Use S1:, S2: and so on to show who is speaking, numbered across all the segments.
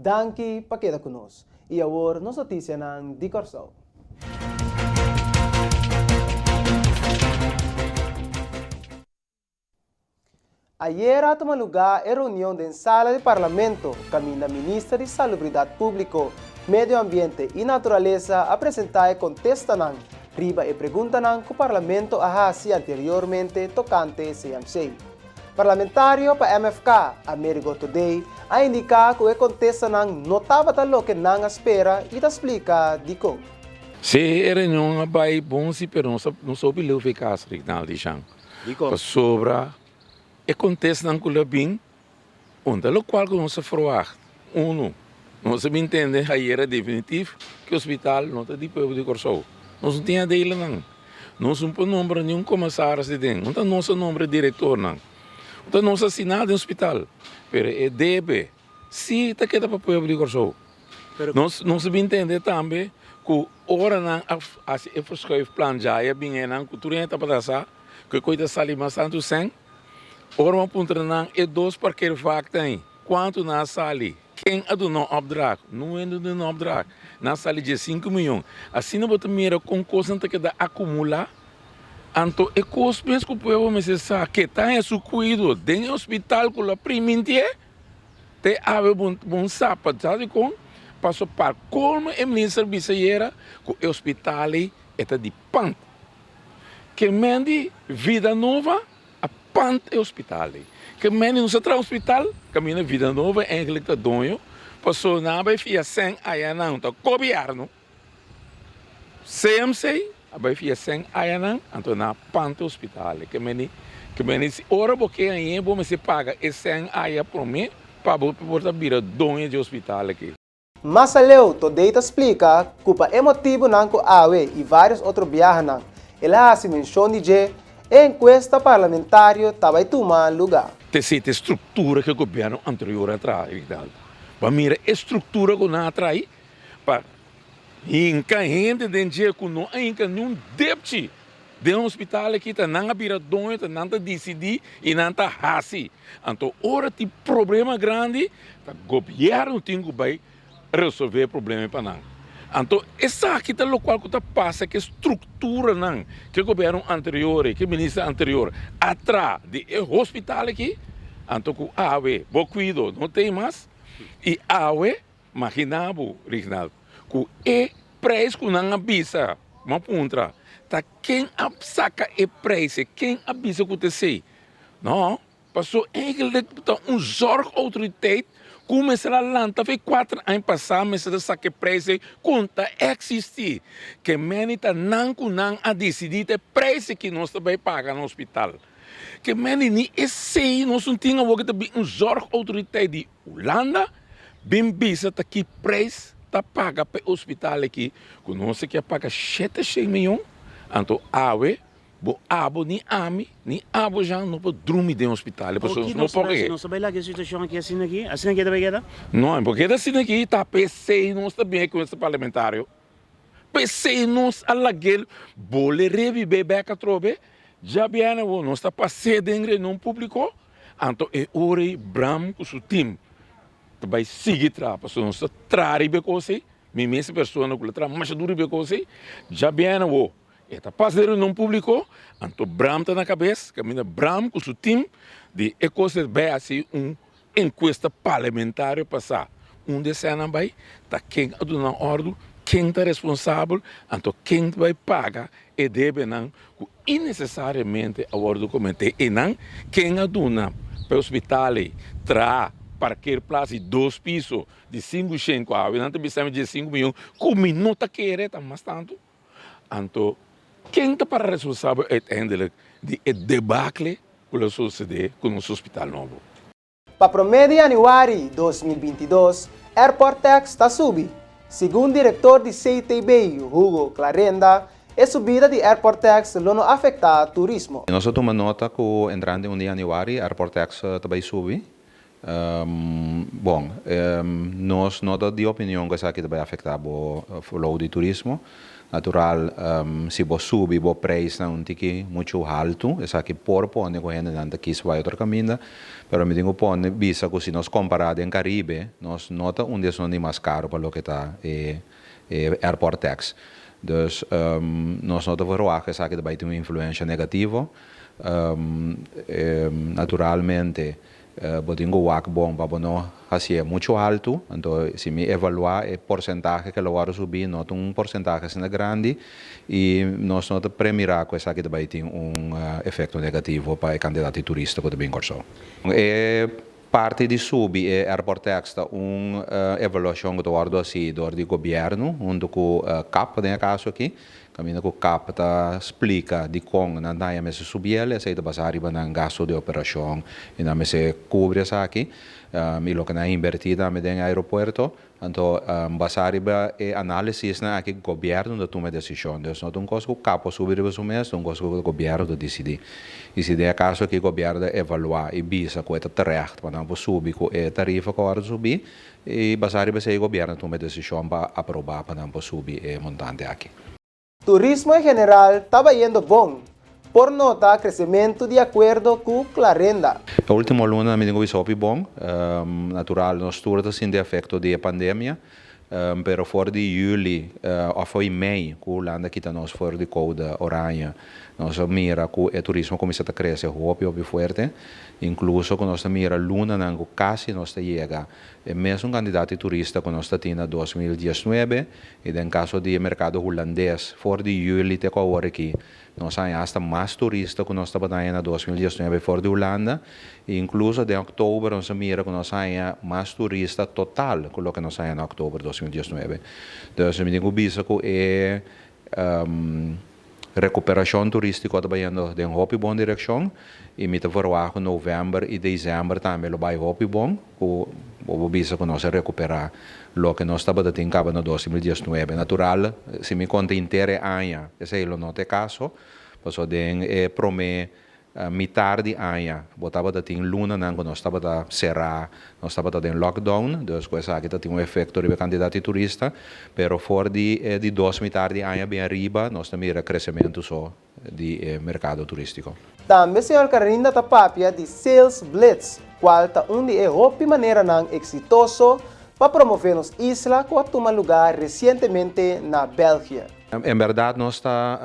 S1: Danki pa keda ku nos. I awor nos notisianan di Kòrsou. Ayera a tuma lugá e reunion den sala di Parlamento kaminda Minister di Salubridat Públiko, Medio Ambiente i Naturalesa a presentá e kontestanan riba e preguntanan ku Parlamento a hasi anteriormente tokante CMC. Parlamentario pa MFK, Amerigo Thodey, a indiká ku e kontestanan no tabata loke nan a spera i ta splika dikon.
S2: Sí, e reunion a bai bon sí, pero nos a nos hopi leu fe kas, Rignaldi Jean.
S3: Dikon?
S2: Pasobra e kontestanan ku lo a bin, un ta lokual ku nos a ferwagt. Unu, nos a bin tende ayera definitif ku e hospital no ta di pueblo di Kòrsou. Nos no tin adelanan. Nos no por nombra niun komisaris di den. No ta nos a nombra e direktornan. No ta nos a hasi nada den hospital. Pero e debe si ta keda pa pueblo di Kòrsou. Nos nos a bin tende tambe ku ora nan a hasi e verschuifplan djaya bin einan ku tur hende tabata sa ku e kos ta sali mas tantu sèn. Ora bo a puntra nan e dos parkeervak ta ei. Kuantu nan a sali? Ken a duna un opdracht? Nun hende a duna un opdracht. Nan a sali diesinku miyon. Asina bo ta mira kon kosnan ta keda akumulá. Anto e kos mes ku pueblo mester sa ke ta haña su kuido den e hospital ku lo a primintié, te awe bo bo sa pa sa dikon? Paso pa kolmo e minister bisa ayera ku e hospital ei e ta di pant. Ke men di Vida Nova A pant e hospital ei. Ke mende nos a traha hospital kaminda Vida Nova eigenlijk ta doño paso nan a bai fia sèn ayanan ta gobièrnu CMC a bai fia sèn ayanan anto nan a pant e hospital ei ke mende ke mende si ora bo ke hañ'é bo mester paga e sèn aya promé pa bo por ta bira doño di e hospital aki.
S1: Mas aleu, Todey ta splika ku pa e motibunan ku awe i vários otro biahanan el a hasi menshon di dje, e enkuesta parlamentario ta bai tuma lugá.
S2: T'esei ta e struktura ku e gobièrnu anterior a traha, Rignaldo. Bo a mira e struktura ku nan a traha pa hinka hende den dje ku no a hinka niun depchi. Den hospital aki ta nan a bira doño, ta nan ta disidí i nan ta hasi. Anto ora tin problema grandi, ta gobièrnu tin ku bai resolvé e problema pa nan. Anto esaki ta lokual ku ta pasa ku e strukturanan ku e gobièrnu anterior i ku e minister anterior a traha di e hospital aki, anto ku awe bo kuido no tin mas i awe Magina bo, Rignald, ku e preis ku nan a bisa, bo a puntra, ta ken a saka e preis ei? Ken a bisa ku ta esei? No, paso eigenlijk ta un zorgautoriteit ku mester a lanta for e kuater aña pasá mester a saka e preis ei ku ta eksistí. Ke meni ta nan ku nan a disidí ta e preis ei ki nos ta bai paga na hospital. Ke meni ni esei nos no tin awor ku ta bin un zorgautoriteit di Hulanda bin bisa ta ki prijs ta paga pa e hospital aki ku nos a ke paga shete shen miyon anto awe bo abo ni ami ni abo Jean no por drumi den hospital pasobra nos no por
S3: ke. Nos ta bai laga e situacion aki asina aki? Asina aki ta bai keda?
S2: No por keda asina aki ta pesey nos ta bin aki ku nos parlamentario. P'esei nos a lag'el bole rebibé bèk atrobe. Djabièrnè awor nos ta pas'é den reunion públiko, anto e ora ei Bram ku su tim ta bai sigui traha, pasobra nos ta traha riba e kos ei, mi mes e persona ku lo traha masha duru riba e kos ei. Djabièrnè awor e ta pasa den reunion públiko, anto Bram ta na kabes, kaminda Bram ku su tim di e kos ei bai hasi un Enkuesta parlamentario pasá, unda e sènnan bai, ta ken a duna nan òrdu, ken ta responsabel, anto ken ta bai paga e debenan ku innesesariamente a wòrdu kometé einan, ken a duna pa e hospital ei traha parkeerplaats di dos piso di sinku shen ku awe nan ta bisa mi diesinku miyon ku mi no ta kere ta mas tantu, anto ken ta para responsabel uiteindelijk di e debakle ku lo susedé ku nos hospital nobo.
S1: Pa promé di yanüari 2022, Airport Tax ta subi. Segun direktor di CTB, Hugo Clarenda, e subida di Airport Tax lo no afektá turismo.
S4: Nos a tuma nota ku entrante un di yanüari Airport Tax ta bai subi. Bon, nos no ta di opinion ku esaki ta bai afektá bo flow di turismo. Natural, si bo subi bo prijsnan un tiki muchu haltu, esaki por pone ku hendenan ta kis bai otro kaminda, pero mi tin ku pone bisa ku si nos kompará den Karibe, nos no ta un di esun di mas karu pa loke ta e e airport tax. Dus nos no ta verwagt esaki ta bai tin un influensha negativo. Naturalmente bo tin ku wak bon pa bo no hasié muchu haltu. Anto si mi evaluá e porsentahe ke lo wòrdu subí no ta un porsentahe asina grandi i nos no ta premirá ku esaki ta bai tin un efekto negativo pa e kantidat di turista ku ta bin Kòrsou. E parti di subi e airport tax ta un evaluashon ku ta wòrdu hasí dor di gobièrnu huntu ku cap den e kaso aki. Kaminda ku cap ta splika dikon nan ta haña mester subi el, esei ta basá riba nan gasto di operashon i nan mester kubri esaki i loke nan a inbertí tambe den e aeropuerto. Anto basá riba e análisisnan aki gobièrnu ta tuma e desishon. Dus no ta un kos ku cap a subi riba su mes, ta un kos ku gobièrnu ta disidí. I si den e kaso aki gobièrnu ta evaluá i bisa ku e ta terecht pa nan por subi ku e tarifa ku a wòrdu subí, I basá riba esei gobièrnu tuma e desishon pa aprobá pa nan por subi e montante aki.
S1: Turismo en general ta bayendo bon, por nota kresementu di akuerdo ku Clarenda.
S4: E ultimo luna mi tin ku bisa hopi bon. Natural nos tur ta sinti efekto di e pandemia, pero for di yüli òf for di mei ku Hulanda kita nos for di koude oranje, nos a mira ku e turismo kuminsá ta krese hopi hopi fuerte. Inkluso ku nos ta mira lunanan ku kasi nos ta yega e mesun kantidat di turista ku nos ta tin na 2019 i den kaso di e merkado hulandes for di yüli te ku awor aki nos haña asta mas turista ku nos tabata haña na 2019 for di Hulanda i inkluso den òktober nos a mira ku nos haña mas turista total ku loke nos haña na òktober 2019. Dus mi tin ku bisa ku e Rekuperashon turístiko ta bayendo den hopi bon direkshon i mi ta verwagt ku novèmber i desèmber tambe lo bai hopi bon ku bo por bisa ku nos a rekuperá loke nos tabata tin kaba na 2019. Natural, si mi konta henter e aña esei lo no ta e kaso, pasobra den e promé Mitar di aña bo tabata tin lunanan ku nos tabata será, nos tabata den lockdown, dus ku esaki ta tin un efekto riba e kantidat di turista, pero for di e di dos mitar di aña bin ariba nos ta mira kresementu so di e merkado turístiko.
S1: Tambe señor Carinda ta papia di Sales Blitz, kual ta un di e hopi maneranan eksitoso pa promové nos isla ku a tuma lugá resientemente na België.
S4: En bèrdat nos ta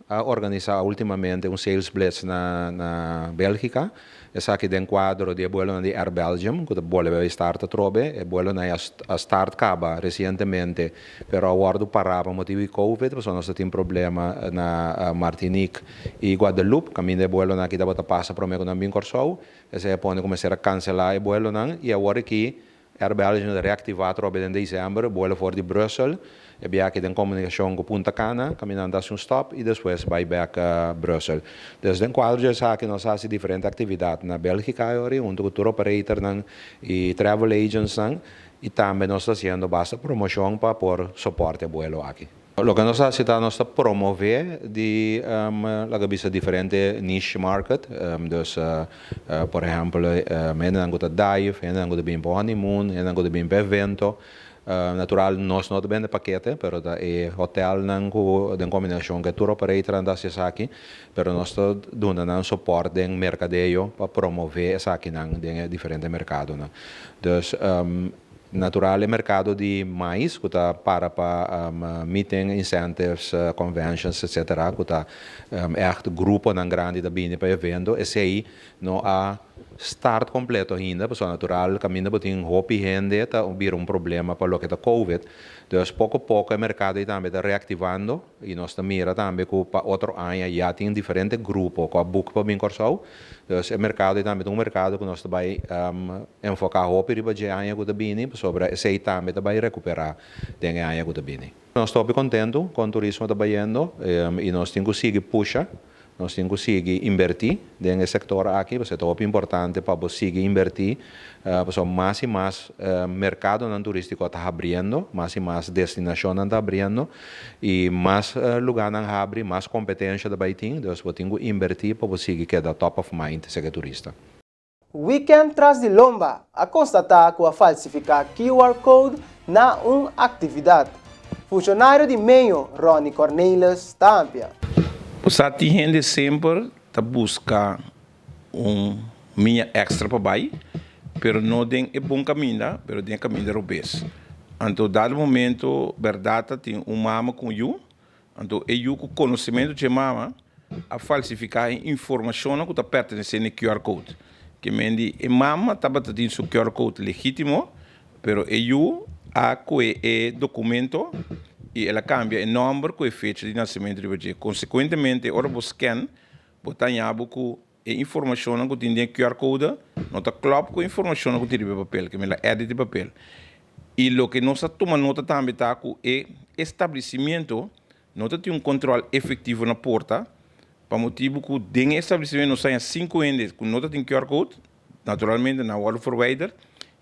S4: A organisá últimamente un sales blitz na na Bélgika. Esaki den kuadro di e buelonan di Air Belgium ku ta bolbe bai start atrobe. E buelonan ei a start kaba resientemente pero a wòrdu pará pa motibu di covid pasobra nos ta tin problema na Martinique i Guadeloupe kaminda e buelonan aki tabata pasa promé ku nan bin Kòrsou. Esei a pone ku mester a kanselá e buelonan i awor aki Air Belgium ta reaktivá atrobe den desèmber, buelo for di Brussel. E biaha den komunikashon ku Punta Cana, kaminda nan ta hasi un stòp i despues bai bèk Brussel. Dus den kuadro di esaki nos a hasi diferente aktividat na Bèlgika ayori huntu ku tour operatornan i travel agentsnan i tambe nos ta hasiendo basta promoshon pa por sopòrta e buelo aki. Loke nos ta hasi ta nos ta promove di laga bisa diferente niche market. Dus por ehempel hendenan ku ta dive, hendenan ku ta bin pa honeymoon, hendenan ku ta bin pa evento. Natural nos no ta bende pakete pero ta e hotelnan ku den kombinashon ku e tour operatornan ta hasi esaki. Pero nos ta duna nan soport den merkadeo pa promove esakinan den e diferente merkadonan. Dus Natural e merkado di mais ku ta para pa meeting, incentives, conventions etc. Ku ta ègt gruponan grandi ta bini pa evento, esei no a start kompleto ainda pasobra natural kaminda bo tin hopi hende ta bira un problema pa loke ta covid. Dus poko poko e merkado ei tambe ta reaktivando. I nos ta mira tambe ku pa otro aña ya tin diferente grupo ku a boek pa bin Kòrsou. Dus e merkado ei tambe ta un merkado ku nos ta bai enfoká hopi riba dje aña ku ta bini pasobra esei tambe ta bai rekuperá den e aña ku ta bini. Nos ta hopi kontentu kon turismo ta bayendo i nos tin ku sigui pusha. Nos tin ku sigui inbertí den e sektor aki pasobra ta hopi importante pa bo sigui inbertí pasobra mas i mas merkadonan turístiko ta habriendo, mas i mas destinashonnan ta habriendo i mas lugánan habri mas kompetensha ta bai tin, dus bo tin ku inbertí pa bo sigui keda top of mind serka e turista.
S1: Weekend tras di lomba a konstatá ku a falsifiká QR code na un aktividat. Funshonario di MEO, Ronny Cornelis, ta amplia.
S2: Bo sa tin hende semper ta buska un miña extra pa bai, pero no den e bon caminda, pero den e caminda robes. Anto dado momento berdad ta tin un mama cu un yu, anto e yu cu conocimento dje mama a falsifica e informacionnan cu ta pertenece n'e QR code. Ke men di e mama tabata tin su QR code legitimo, pero e yu a coe e documento y el a cambia e nomber cu e fecha di nacimento riba dje. Consecuentemente ora bo scan Bo ta haña bo ku e informashonnan ku tin den e QR code no ta klòp ku e informashonnan ku tin riba e papel, ke mi la edit e papel. I loke nos a tuma nota tambe ta ku e establesimiento no ta tin un kontròl efektivo na porta, pa motibu ku den e establesimiento nos a haña sinku hende ku no ta tin QR code, naturalmente nan a wòrdu verwijderd,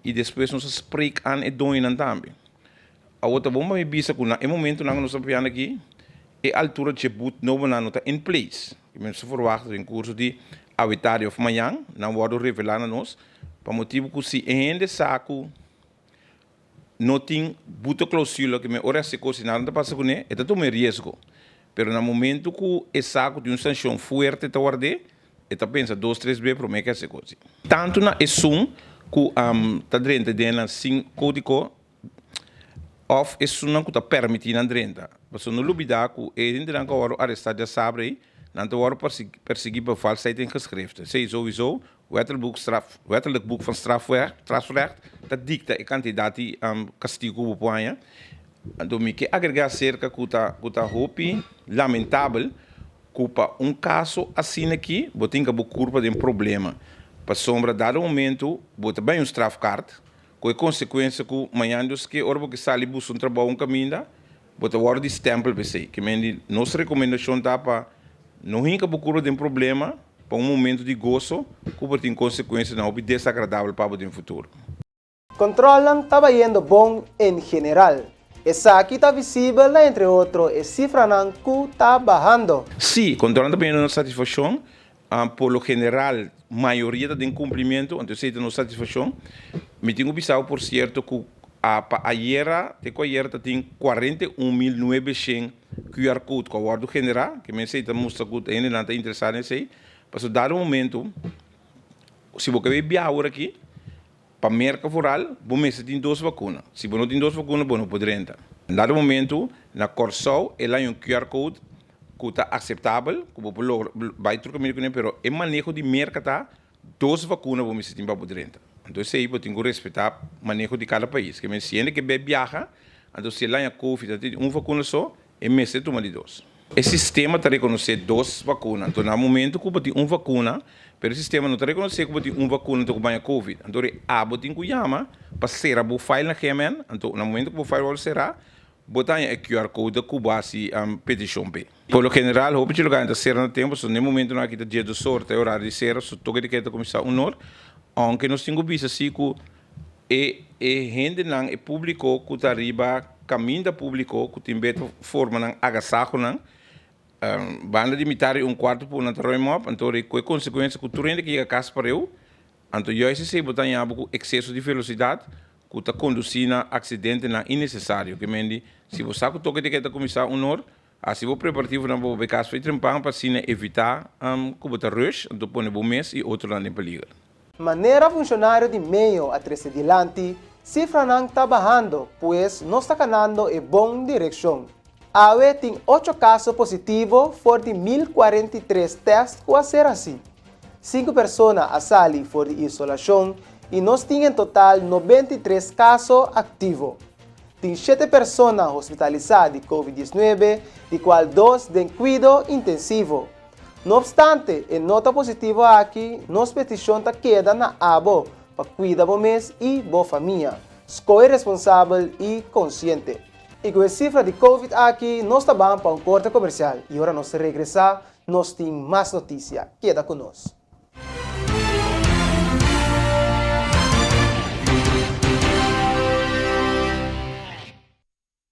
S2: i despues nos a spreek aan e doñonan tambe. Awor ta bon pa mi bisa ku na e momentunan ku nos ta papiando aki, e altura dje but nobonan no ta in place. I mi ta ferwagt den kurso di awe tardi òf mañan nan wòrdu revelá na nos, pa motibu ku si e hende sa ku no tin boeteklausule ke men ora e hasi kos i nada no ta pasa kuné, e ta tuma e riesgo. Pero na momentu ku e sa ku tin un sanshon fuerte ta ward'é, e ta pensa dos tres be promé ke hasi kos. Tantu na esun ku ta drenta den nan sin kódigo Of esunnan ku ta permití nan drenta. Pasobra no lubidá ku e hendenan ku a wòrdu arestá djasabra ei, nan ta wòrdu persiguí pa valsheid en geschriften. Esei souiso Wetterlijk Straf, Wetterlijk Boek van Strafrecht ta dikta e kantidat di kastigu ku bo por haña. Anto mi ke agregá aserka ku ta ku ta hopi lamentabel ku pa un kaso asina aki bo tin ka bo kurpa den problema. Pasobra dado momentu bo ta bai un strafkaart Ku e konsekuensia ku mañan Dios ke ora bo ke sali buska un trabou un kaminda, bo ta wòrdu di stèmpel pa esei. Ke men di nos rekomendashon ta pa no hinka bo kurpa den problema pa un momentu di goso ku por tin konsekuensianan hopi desagradabel pa bo den futuro.
S1: Kontrolnan ta bayendo bon en general. Esaki ta visibel na entre otro e sifranan ku ta bahando.
S2: Sí, kontrolnan ta bayendo na satisfakshon. Por lo general mayoria ta den cumplimiento, anto esey ta nos satisfaccion. Mi tin cu bisa bo por cierto cu pa ayera, te cu ayera ta tin 41.900 QR code cu a wordo genera, ke men esey ta mustra cu hendenan ta interesa den esey. Pasobra dado momento, si bo ke bay biaha awor aki, Pa Merka vooral, bo mester tin dos vakuna. Si bo no tin dos vakuna, bo no por drenta. Na dado momento, na Kòrsou e laña un QR code ku ta akseptabel, ku bo por logra bai tur kaminda kuné, pero e maneho di Merka ta dos vakuna bo mester tin pa bo drenta. Anto esei bo tin ku respetá maneho di kada pais. Ke men si hende ke bai biaha, anto si e laña covid a tin un vakuna so, E mester tuma di dos. E sistema ta rekonosé dos vakuna. Anto na momento ku bo tin un vakuna, pero e sistema no ta rekonosé ku bo tin un vakuna anto ku baña covid. Anto ora abo tin ku yama pa sera bo file na GMN. Anto na momento ku bo file wòrdu será, bo ta haña e QR code ku bo hasi petishon p'e. Por lo general hopi dje lugar ta sera na tempu, so na e momentunan aki ta diesdos or ta e orario di sera, so toke di keda ta kuminsá un or. Ounke nos tin ku bisa si ku E e hendenan, e públiko ku ta riba kaminda públiko ku tin beto forma nan agasahonan, banda di mitar i un kuarto por nan ta ruim op, anto ku e konsekuensia ku tur hende ke yega kas pareu, anto juist esei bo ta haña bo ku ekseso di velosidat ku ta kondusí na aksidentenan innesesario. Ke men di, si bo sa ku toke di ke ta kuminsá un or, hasi bo preparativonan pa bo bai kas for trempan pa asina evitá ku bo ta rush, anto pone bo mes i otronan den peliger.
S1: Manera funshonario di meo a trese dilanti, sifranan ta bahando, pues nos ta kanando e bon direkshon. Awe tin ocho kaso positivo for di 1043 tèst ku a ser hasí. Sinku persona a sali for di isolashon i nos tin en total 93 kaso aktivo. Tin shete persona hospitalisá di covid 19, di kual dos den kuido intensivo. No obstante e nota positivo aki, nos peticion ta keda na abo pa cuida bo mes y bo famia. Scohe responsabel y consciente. Y cu e cifra di covid aki nos ta ban pa un corte comercial y ora nos regresa nos tin mas noticia. Keda cu nos.